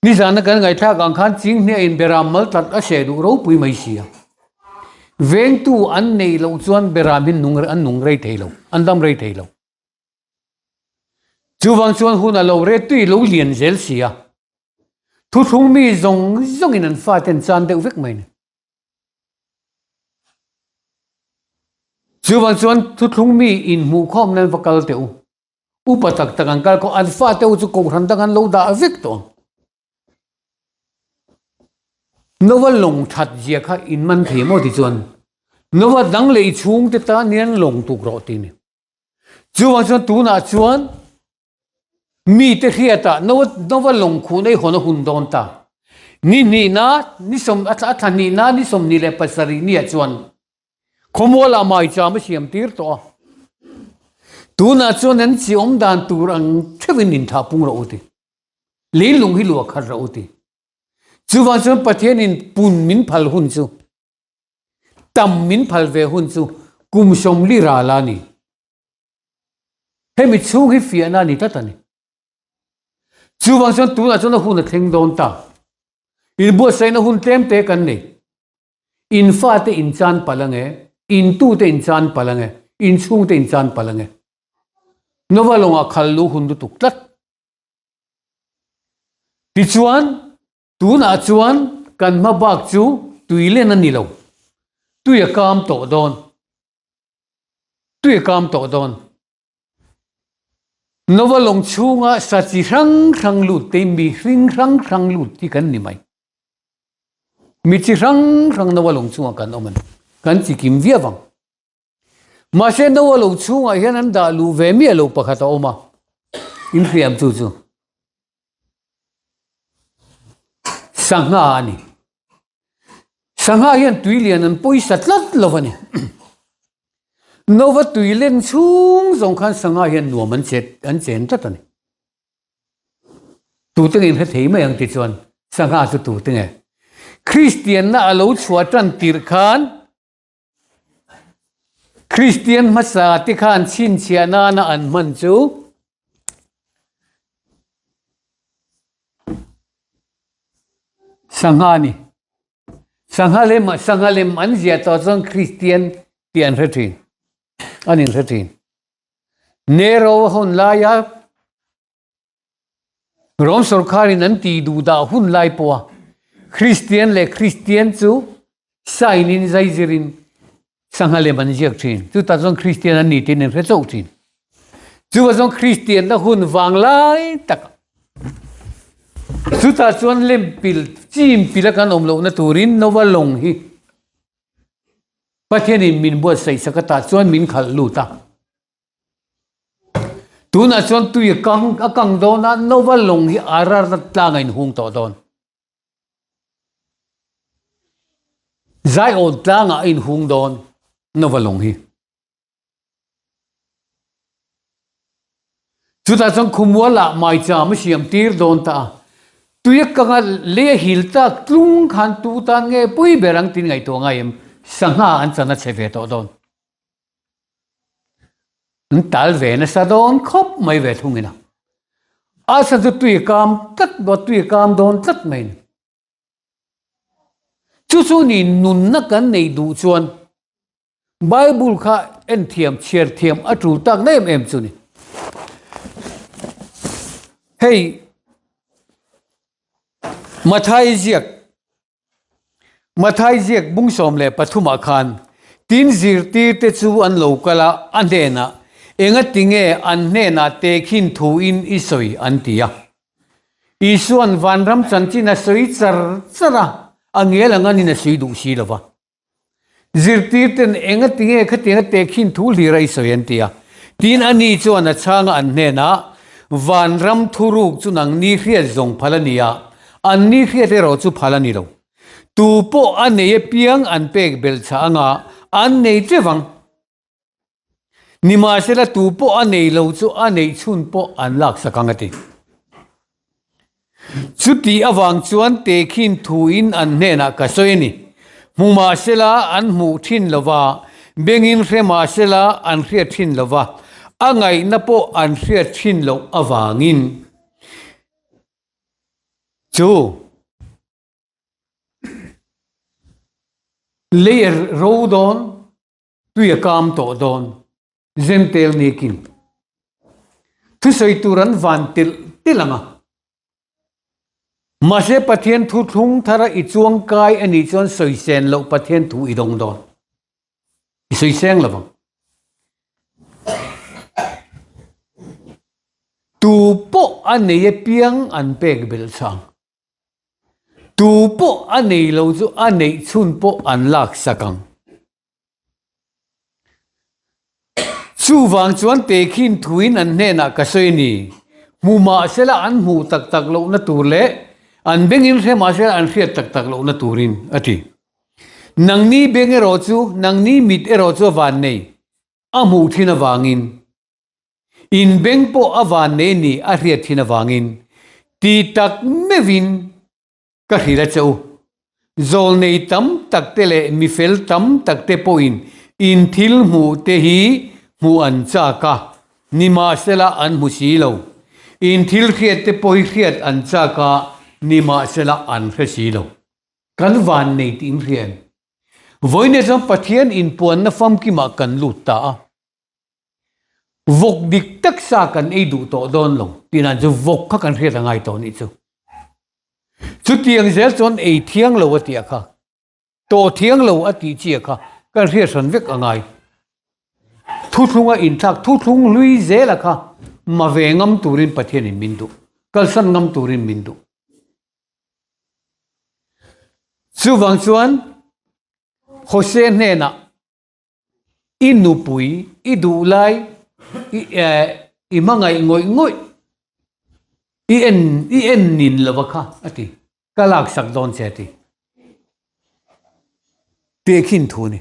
Nizana kan ngaihthlak ang khan Chinghniain beram mal tlat a hreh duh ropui mai si a. Vengtu an nei loh chuan beram hi nung an nung rei thei lo, an dam rei thei lo. Chuvang chuan hun a lo re tui lo lian zel si a. Thuthlung mi zawng zawngin an fate an chan deuh vek mai ni. Chuvang chuan thuthlung mi inhmuhkhawm nan va kal teh u. Upa tak tak an kal khawh, an fate ho chu kohhran dang an lo dah vek tawh ang. Nova lawng that zia kha in man thei maw ti chuan Nova dang leh i chhungte tan hian lawng tuk rawh ti ni. Chuvang chuan tunah chuan mite hriatah Nova Nova lawng khuh nei hawn a hun dawn ta. Ni hnihna ni sawm a thla hnihna ni 27 niah chuan Khawmualah maicham a siam tir tawh a, tunah chuan an chi awm dan tur ang theuhin inthah pung rawh u ti. Leilung hi luah khat rawh u ti. Chuvang chuan Pathianin pun min phal hun chu, tam min phal ve hun chu kum 40 ral a ni. Hemi chhung hi fiahna a ni tlat a ni. Chuvang chuan tunah chuan a hun a thleng dawn ta. Inbuatsaihna hun tlem te kan nei. In fate in chan palh ange, in tute in chan palh ange, in chhungte in chan palh ange. Nova lawngah khal lu hun lutuk tlat. Tichuan, tunah chuan kan hma bak chu tui len a ni lo. Tui a kam tawh dawn. Tui a kam tawh dawn. Nova lawng chhunga sa chi hrang hrang lut te mi hring hrang hrang lut hi kan ni mai. Mi chi hrang hrang Nova lawng chhungah kan awm a ni. Kan chi kim viau ang. Mahse Nova lawng chhungah hian an dah luh ve miah lo pakhat a awm a, inhriam chu chu sangha a ni. Sangha hian tui lian an pawisa tlat lo a ni. Nova tui len chhung zawng khan sangha hian nuam an chet an chen tlat a ni. Tute nge inhre thei mai ang ti chuan sangha chu tute nge? Kristianna a lo chhuah tan tirh khan Kristian hmasa te khan chhinchhiah nana an hman chu Sangha a ni. Sangha lem sangha lem an ziah tawh chuan Kristian tih an hre thin, an inhre thin. Nero hun laia Rom sorkarin an tih duh dah hun lai pawha Kristian leh Kristian chu sign in zaizirin sangha lem an ziak thin. Chutah chuan Kristian an ni tiin an hre chauh thin. Chuvah chuan Kristianna hun vang lai tak chutah chuan lem pil chim pila kan awm lohna turin Nova lawng hi Pathianin min buatsaih sak atah chuan min khalh lut a. Tunah chuan tui a kang a kang dawn a, Nova lawng hi Ararat tlang a inhung tawh dawn. Zaiawn tlangah a inhung dawn Nova lawng hi. Chutah chuan khawmualah maicham a siam tir dawn ta a, tui a kanga lei a hil tak tlung khan tu tan nge pui ber ang tiin ngaihtuah ngai em, sangha an chan a chhe ve tawh dawn. An tal ve nasa dawn khawp mai ve thungin a. A chhan chu tui kam tlat dawn, tui kam dawn tlat mai a ni. Chu chu ni nunna kan nei duh chuan Bible kha en thiam, chhiar thiam a tul tak na em em chu ni. Hei Mathai ziak Mathai ziak bung 13 ah khan tin zirtirte chu an lo kal a, a hnenah, Engatinge an hnenah tehkhin thuin i sawi? an ti a. Isua'n vanram chanchin a sawi char char a, a ngel ang anin a sawi duh si lo va. Zirtirten engatinge khatianga tehkhin thu hlir a i sawi an ti a. Tin ani chuan a chhanga an hnenah, Vanram thuruk chu nangni hriat zawng phal a ni a, anni hriat erawh chu phal a ni lo. Tu pawh a nei apiang an pek belh chah anga an nei teuh ang. Nimahsela tu pawh a nei lo chu a neih chhun pawh an laksak ang a ti. Chutih avang chuan tehkhin thuin an hnenah ka sawi a ni. Hmu mahsela an hmuh thin lo va, bengin hre mahsela an hriat thin lo va, a ngaihna pawh an hriat thin loh avangin chu lei a ro dawn. Tui a kam tawh dawn, Zentel nikin thusawi tur an van telh telh ang a. Mahse Pathian thu thlung thara i chuang kai a nih chuan sawi sen loh Pathian thu i dawng dawn. I sawi seng lo vang. Tu pawh a nei apiang an pek belh chang. Tu pawh a nei lo chu a neih chhun pawh an laksak ang. Chuvang chuan tehkhin thuin an hnenah ka sawi a ni. Hmu mahsela an hmuh tak tak lohna tur leh an bengin hre mahsela an hriat tak tak lohna turin a ti. Nangni beng erawh chu, nangni mit erawh chu a vannei, a hmuh thin avangin, in beng pawh a vannei a ni a hriat thin avangin ti tak meuhin Ka hrilh a che u. Zawlnei tam tak te leh mifel tam tak te pawhin in thil hmuh te hi hmuh an chak a, nimahsela an hmu si lo. In thil hriat te pawh hi hriat an chak a, nimahsela an hre si lo. Kan vannei tih in hria em? Vawiin chuan Pathian inpuanna famkimah kan lut ta a. Vawk dik tak sa kan ei duh tawh dawn lo tih nan chu vawk kha kan hriat a ngai tawh nih chu. Chutiang zel chuan ei thiang lo a tih a kha, tawh thiang lo a tih chi a kha kan hriat hran vek a ngai. Thuthlunga inthlak thuthlung hlui zel a kha ma ve ngam turin Pathianin min duh, kalsan ngam turin min duh. Chuvang chuan Jose hnenah I nupui, i duh lai, i i hmangaih ngawih ngawih, i en i en nin lova kha a ti. Ka laksak dawn che a ti. Tehkhin thu a ni.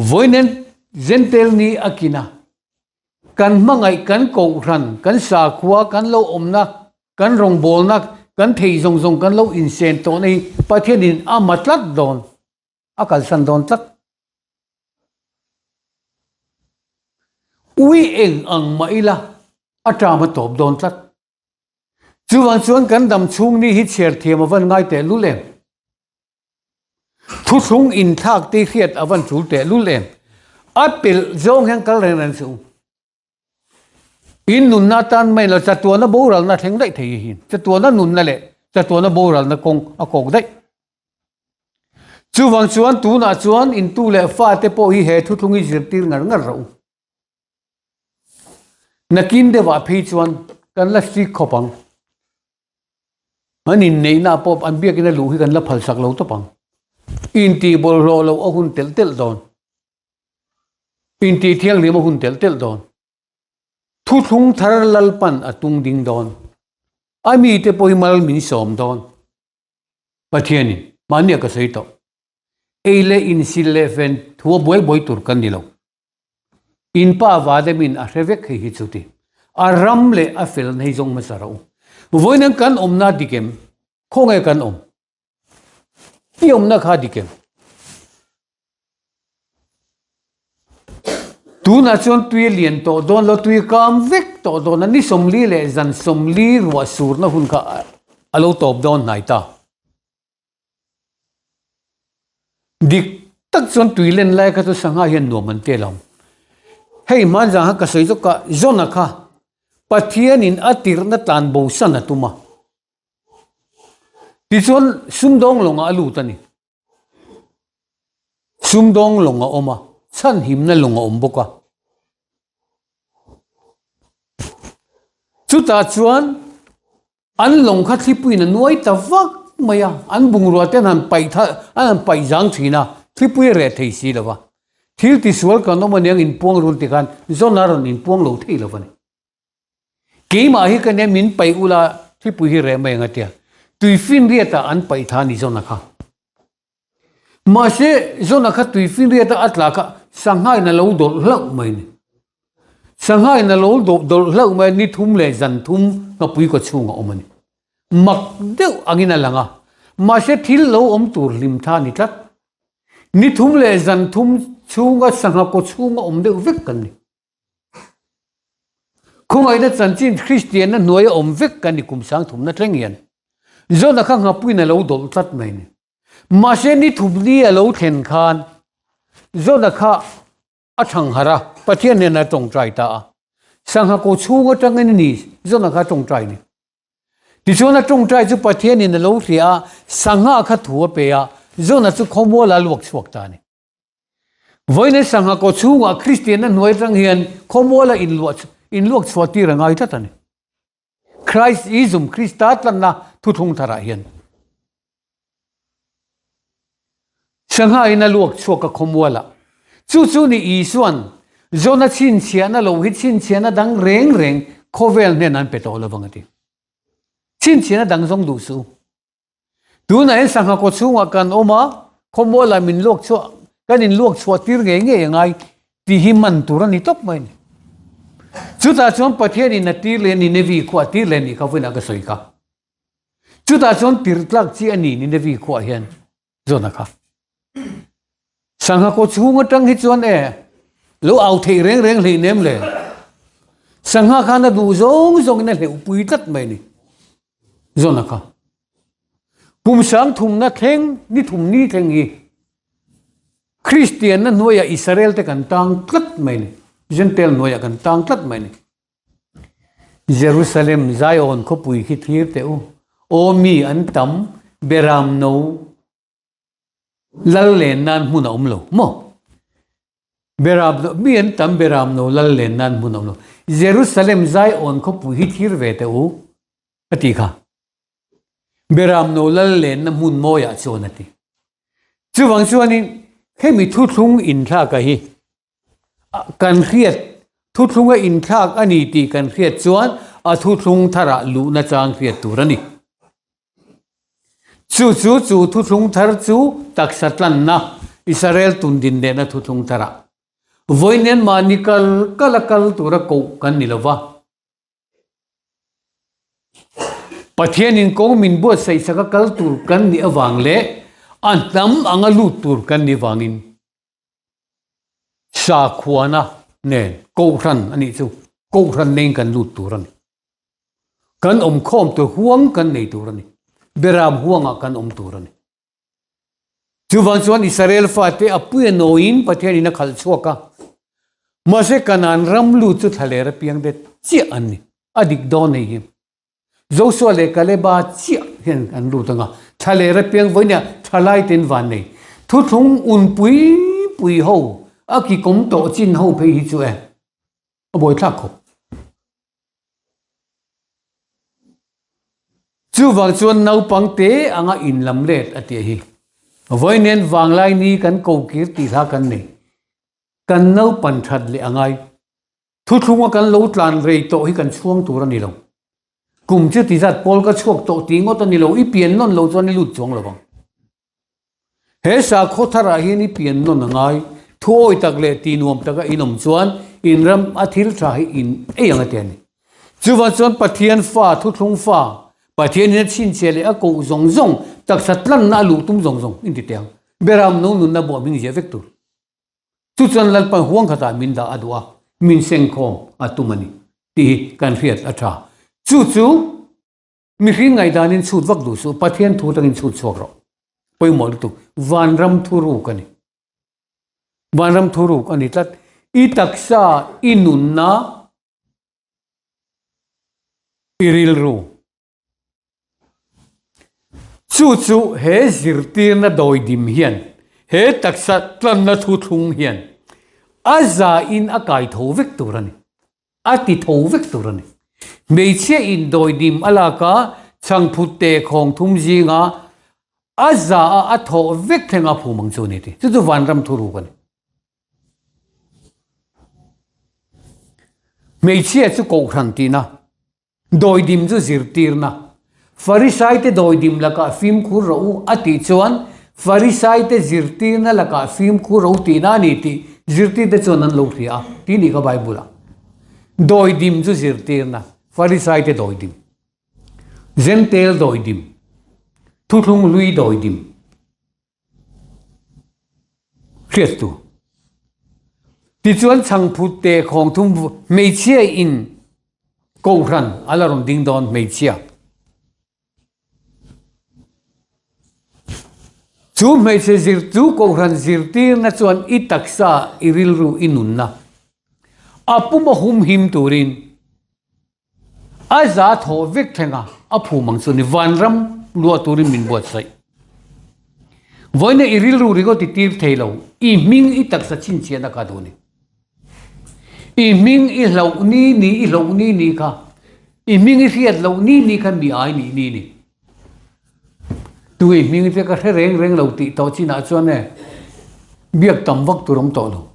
Vawiin Zentel ni a kin a, kan hmangaih kan kohhran, kan sakhua, kan lo awmna, kan rawngbawlna, kan thei zawng zawng kan lo insen tawhna hi Pathianin a ma tlat dawn. A kalsan dawn tlat. Ui eng ang mah ila a ṭam a tawp dawn tlat. Chuvang chuan kan dam chhung ni hi chhiar thiam a van ngai teh lul em? Thuthlung inthlak te hriat a van ṭul teh lul em? A pelh zawng hian kal reng reng suh u. In nunna atan mai lo chatuana boralna thleng daih thei hi chatuana nunna leh chatuana boralna kawng a kawk daih. Chuvang chuan tunah chuan in tu leh fate pawh hi he thuthlung hi zirtir ngar ngar rawh u. Nakin deuhah phei chuan kan la strict khawp ang. An inneihna pawh an biakina luh hi kan la phalsak lo tawp ang. Intih bawlhhlawh loh a hun telh telh dawn. Intih thianghlim a hun telh telh dawn. Thuthlung thar Lalpan a tung ding dawn. A mite pawh hi mal min sawm dawn. Pathianin mahnia ka sawi tawh. Ei leh insil leh fen thu a buai buai tur kan ni lo. In pa Vademin a hre vek hei hi chu ti. A ram leh a felna hi zawng hmasa rawh u. Vawiin kan awmna dik em? Khawnge kan awm? I awmna kha dik em? Tunah chuan tui a lian tawh dawn lo, tui a kam vek tawh dawn a, ni 40 leh zan 40 ruah surna hun kha a lo tawp dawn hnai ta. Dik tak chuan tui len lai kha chu sangha hian nuam an tel ang. Hei hmanzang kha ka sawi zawk a, Jona kha Pathianin a tirhna tlan bo san a tum a. Tichuan sumdawng lawngah a lut a ni. Sumdawng lawng a awm a, chhanhimna lawng a awm bawk a. Chutah chuan an lawng kha thlipuiin a nuai ta vak mai a, an bungrua te an han paih tha an han paih zang thin a, thlipui a reh thei si lo va. Thil tisual kan awm aniang inpuang run tikhan zawn a rawn inpuang lo thei lo va ni. Keimah hi ka nia min paih ula thlipui hi reh mai ang a tia. Tuifinriatah an paih tha a ni Jona kha. Mahse Jona kha tuifinriata a tla kha sanghain a lo dawlh hlauh mai ni. Sanghain a lo dawlh hlauh mai ni thum leh zan thum ngapui kaw chhungah awm a ni. Mak deuh angin a lang a. Mahse thil lo awm tur hlim tha a ni tlat. Ni thum leh zan thum chhunga sangha kaw chhunga awm deuh vek kan ni. Khawngaihna chanchin Kristianna hnuaia awm vek kan ni kum sang thumna thleng hian Jona kha nghapuiin a lo dawlh tlat mai ni. Mahse ni thumni a lo thlen khan Jona kha a thangharh a, Pathian hnenah a tawngtai ta a. Sangha kaw chhung atangin a ni Jona kha a tawngtai ni. Tichuan a tawngtai chu Pathianin a lo hria a, sangha kha thu a pe a, Jona chu khawmuala a luak chhuak ta a ni. Vawiin sangha kaw chhungah Kristianna hnuai atang hian khawmuala inluak chhuah tir a ngai tlat a ni. Christism, Krista tlanna thuthlung tharah hian sangha in a luak chhuak a khawmualah. Chu chu ni Isuan Jona chhinchhiahna lo hi chhinchhiahna dang reng reng khawvel hnen an pe tawh lovang a ti. Chhinchhiahna dang zawng duh suh u. Tunah hian sangha kaw chhungah kan awm a, khawmualah min luak chhuah, kan inluak chhuah tir ngei ngei a ngai tih hi man tur a ni tawp mai a ni. Chutah chuan Pathianin a tir leh Ninevi khuah a tir leh nih kha vawiinah ka sawi kha. Chutah chuan tir tlak chi a ni Ninevi khuah hian Jona kha. Sangha kaw chhung atang hi chuan e lo au theih reng reng hlei nem le. Sangha khan a duh zawng zawngin a hleuh pui tlat mai a ni. Jona kha. Kum sang thumna thleng ni thum ni thleng hi Kristianna hnuaiah Israel te kan tang tlat mai a ni. Jentail hnuaiah kan tang tlat mai a ni. Jerusalem Zion khawpui khi thlir teh u. Aw mi an tam Beram no lal len nan hmun a awm lo maw? Beram no mi an tam Beram no lal len nan hmun a awm lo. Jerusalem Zion khawpui hi thlir ve teh u a ti kha. Beram no lal lenna hmun mawiah chuan a ti. Chuvang chuanin hemi thuthlung inthlaka hi Kan hriat thuthlunga inthlak a ni tih kan hriat chuan a thuthlung tharah luhna chang hriat tur a ni. Chu chu chu thuthlung thar chu taksa tlanna Israel tundin lehna thuthlung tharah vawiin mahni kal kal a kal tura koh kan ni lova. Pathianin kawng min buatsaih saka kal tur kan nih avang leh a hnam anga lut tur kan nih vangin Sakhuana nen Kohhran a nih chu Kohhran neiin kan lut tur a ni. Kan awm khawm tur huang kan nei tur a ni. Beram huangah kan awm tur a ni. Chuvang chuan Israel fate a pui a nawiin Pathianin a khalh chhuak a. Mahse Kanaan ram lut chu thlaler apiang det chiah an ni. A dik dawn hei hi. Joshua leh Kaleba chiah hian an lut ang a, thla leh rapiang vawinia thalai ten van nei. Thuthlung un pui pui ho, a ki kawm tawh chin ho phei hi chu e, a buaithlak khawp. Chuvang chuan naupang te anga in lam let a tih hi. Vawiin vanglai ni kan ko kir tih hla kan nei. Kan naupan that leh a ngai. Thuthlunga kan lo tlan rei tawh hi kan chhuang tur a ni lo. Kum chu ti zat pawl ka chhuak tawh tih ngawt a ni lo, i pian nawn lo chuan i lut chuang lo vang. He sakhaw tharah hian i pian nawn a ngai, thuawi tak leh ti nuam taka in awm chuan in ram a thil tha hi in ei ang a ti a ni. Chuvang chuan Pathian fa, thuthlung fa, Pathian in a chhinchhiah leh a koh zawng zawng, taksa tlanna a luh tum zawng zawng in ti teh ang. Beram no nunna buah hming ziah vek tur. Chu chuan Lalpan huang khatah min dah a duh a, min sengkhawm a tum a ni tih hi kan hriat a tha. Chu chu mihring ngaihdanin chhut vak duh suh, Pathian thu atangin chhut chhuak rawh. Pawimawh lutuk, vanram thuruk a ni. Vanram thuruk a ni tlat. I taksa, i nunna, i rilru. Chu chu he zirtirna dawidim hian, he taksa tlanna thuthlung hian a zain a kai tho vek tur a ni, a ti tho vek tur a ni. Hmeichhia in dawidim a lak a, chhangphut te khawng thum zinga a za a a thawh vek thleng a phum ang chu a ni ti. Chu chu vanram thuruk a ni. Hmeichhia chu kohhran tihna. Dawidim chu zirtirna. Farisaite dawidim lakah fimkhur rawh u a tih chuan Farisaite zirtirna lakah fimkhur rawh u tihna a ni tih zirtirte chuan an lo hria a, tih nih kha Bible-ah. Dawidim chu zirtirna, Farisaite dawidim, Jentail dawidim, Thuthlung hlui dawidim. Hriattu. Tichuan chhangphut te khawng thum hmeichhia in kohhran a la rawn ding dawn hmeichhia. Chu hmeichhe zir chu kohhran zirtirna chuan i taksa i rilru i nunna a puma humhim turin A za thawh vek thleng a, a phum ang chu ni. Vanram luah turin min buatsaih. Vawiina i rilru ringawt i tir thei lo, i hming i taksa chhinchhiahna kha duh a ni. I hming i hlauh ni ni, i hlauh ni ni kha, i hming i hriat loh ni ni kha mi ai nih ni ni. Tui hming te ka hre reng reng lo tih tawh chinah chuan e biak tam vak tur awm tawh lo.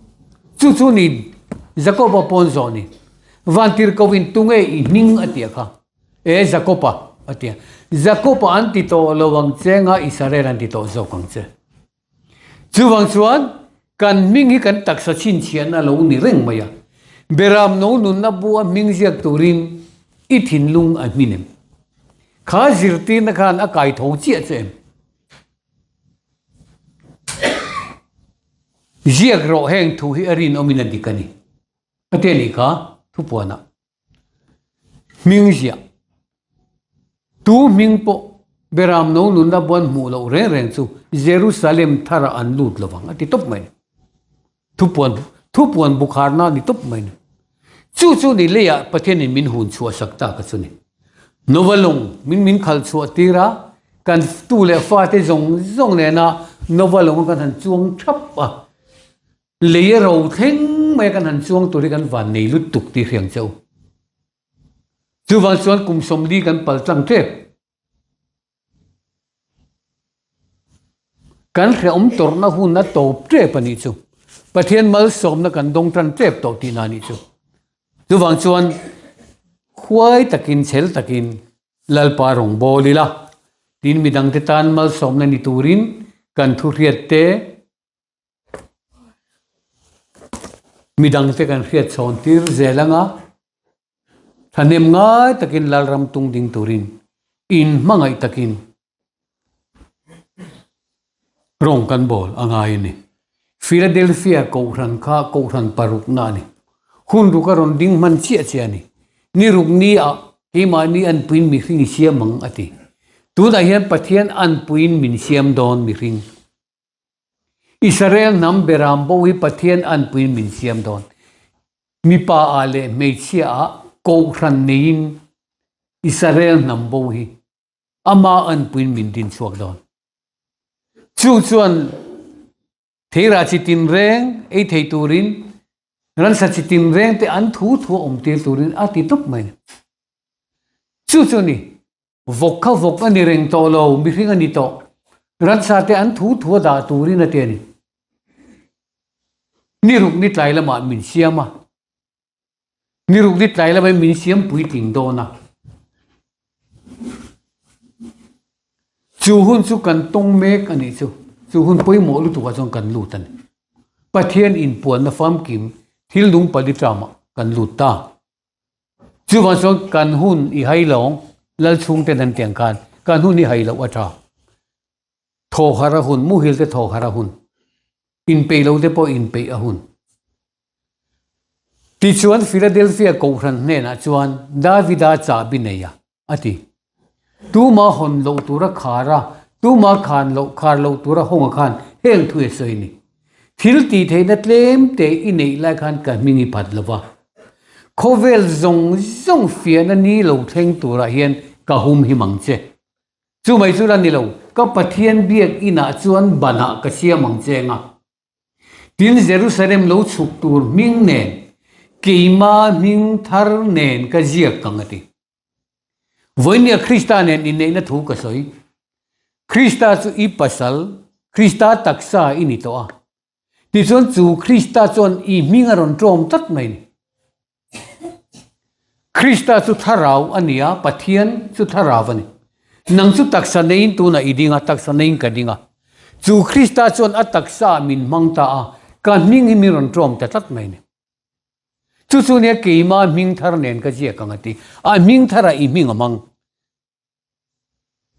Chu chu ni Jakoba pawn zawh ni. Vantirhkoh in tunge i hming a tia kha. E Jakoba a tia. Jakoba an ti tawh lo ang che nga Israel an ti tawh zawk ang che. Chuvang chuan kan hming hi kan taksa chhinchhiahna lo ni reng mai a. Beram no nunna bua hming ziak turin i thinlung a hmin em? Kha zirtirna khan a kai tho chiah che em? Ziak rawh heng thu hi a rinawmin a dik a ni. A ti a nih kha thupuanah. Hming ziah. Tu hming pawh Beram no nunna buan hmuh loh reng reng chu Jerusalem tharah an lut lo vang a ti tawp mai ni. Thupuan thupuan bukharna a ni tawp mai ni. Chu chu ni leiah Pathianin min hun chhuah sak ta ka chu ni. Nova lawng min min khalh chhuah tir a, kan tu leh fate zawng zawng nena Nova lawng kan han chuang thap a. Lei a ro thleng mai a kan han chuang tur hi kan van nei lutuk tih hriang che u. Chuvang chuan kum 40 kan pal tlang tep. Kan hrehawm tawrhna hun a tawp tep a nih chu. Pathian malsawmna kan dawng tan tep tawh tihna a nih chu. Chuvang chuan huai takin chhel takin Lalpa rawngbâwl ila, tin midangte tan malsawmna ni turin kan thuhriat te, Midangte kan hriat chhawn tir zel anga thahnem ngai takin Lalram tung ding turin in hmangaih takin rawng kan bawl a ngai a ni. Philadelphia Kohhran kha Kohhran parukna a ni. Hun ruk a rawn ding hman chiah chiah a ni. Ni ruk ni ah keimahni anpuiin mihring i siam ang a ti. Tunah hian Pathian anpuiin min siam dawn mihring. Israel hnam beram bo hi Pathian anpuiin min siam dawn. Mipa ah leh hmeichhia ah kohhran neiin Israel hnam bo hi ama anpuiin min din chhuak dawn. Chu chuan theirah chi tinreng ei thei turin ransa chi tinreng te an thu thu a awm tir turin a ti tawp mai. Chu chu a ni. Vawk kha vawk a ni reng tawh lo, mihring a ni tawh. Ransa te an thu thu a dah turin a ti a ni. Ni ruk ni tlai lamah min siam a, ni ruk ni tlai lamah min siam puitling dawn a. Chu hun chu kan tawng mek a nih chu, chu hun pawimawh lutukah chuan kan lut a ni. Pathian inpuanna famkim thil nung pali tramah kan lut ta. Chuvang chuan kan hun i hai lo, lal chhungten an tiang khan kan hun i hai loh a tha. Thaw harh a hun, muhil te thaw harh a hun, inpeih lo te pawh inpeih a hun. Tichuan Philadelphia Kohhran hnenah chuan Davida chahbi nei a, a ti. Tuma hawn loh tura khar a, tuma khan loh khar loh tura hawnga khan heng thu i sawi ni. Thil tih theihna tlem te i neih lai khan ka hming i phat lo va. Khawvel zawng zawng fiahna ni lo thleng turah hian ka hum him ang che. Chu mai chu la ni lo, ka Pathian biak inah chuan banah ka siam ang che anga. Tin, Jerusalem lo chhuk tur hming nen, keima hming thar nen ka ziak ang a ti. Vawinia Krista nen inneihna thu ka sawi. Krista chu i pasal, Krista taksa i ni tawh a. Tichuan chu Krista chuan i hming a rawn ṭawm tlat mai ni. Krista chu thlarau a ni a, Pathian chu thlarau a ni. Nang chu taksa neiin tunah i ding a, taksa neiin ka ding a. Chu Krista chuan a taksa ah min hmang ta a, ka hming hi min rawn ṭawm ta tlat mai ni. Chu chu nia keima hming thar nen ka ziak ang a ti. A hming tharah i hming a hmang.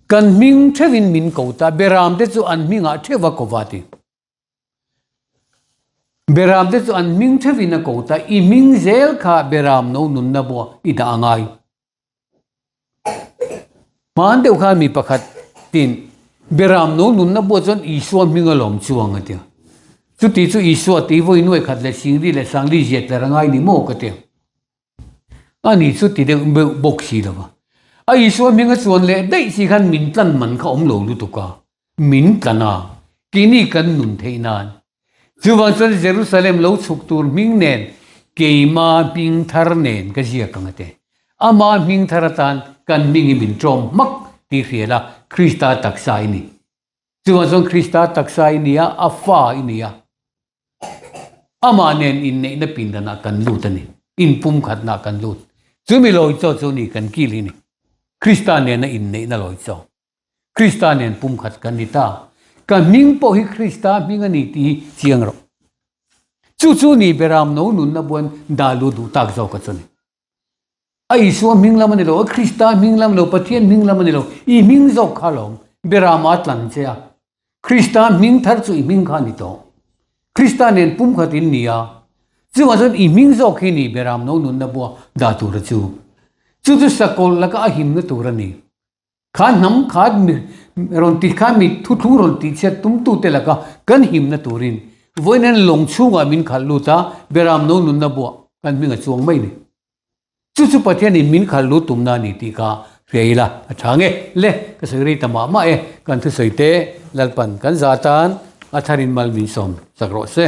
Kan hming theuhin min ko ta, Beram te chu an hmingah theuh a ko va ti. Beram te chu an hming theuhin a ko ta, i hming zel kha Beram no nunna buah i dah a ngai. Hmaan deuh khan mi pakhat tin Beram no nunna buah chuan Isua hming a lawm chuang a tia. Chuti chu Isua tih vawi nuai khat leh singli leh sangli ziat ler a ngai ni maw ka tia. A ni chu ti deuh beuh bawk si lo va. A Isua hming a chuan leh daih si khan min tlan man kha awm lo lutuk a, min tlan a, keini kan nun theih nan. Chuvang chuan Jerusalem lo chhuk tur hming nen keima hming thar nen ka ziak ang a ti. Ama hming thar atan kan hming hi min ṭawm hmak tih hria la, Krista taksa i ni. Chuvang chuan Krista taksa i ni a, a fa i ni a. Amah nen inneihna pindanah kan lut a ni. Inpumkhatnaah kan lut. Chumi lawi chaw chu ni kan kil hi ni. Krista nena inneihna lawi chaw. Krista nen pumkhat kan ni ta. Ka hming pawh hi Krista hming a ni tih hi chiang rawh. Chu chu ni Beram no nunna buan dah lut duh tak zawk a chu ni. A Isua hming lam a ni lo, a Krista hming lam lo, Pathian hming lam a ni lo, i hming zawk kha lawm, Berama a tlan che a. Krista hming thar chu i hming kha a ni tawh. Krista nen pumkhat in ni a. Chuvang chuan i hming zawk hi ni Beram no nunna bua dah tura chu. Chu chu sakawlh laka a himna tur a ni. Kha hnam kha mi rawn ti kha mi thuthlung rawn tih chhiat tum tute laka kan himna turin vawiin hian lawng chhungah min khalh lut a, Beram no nunna buah kan hming a chuang mai ni. Chu chu Pathianin min khalh lut tumna a ni tih kha hria ila a tha nge le ka sawi rei ta mah mah e, kan thusawi te Lalpan kan za tan a tharin mal min sawm chak rawh se.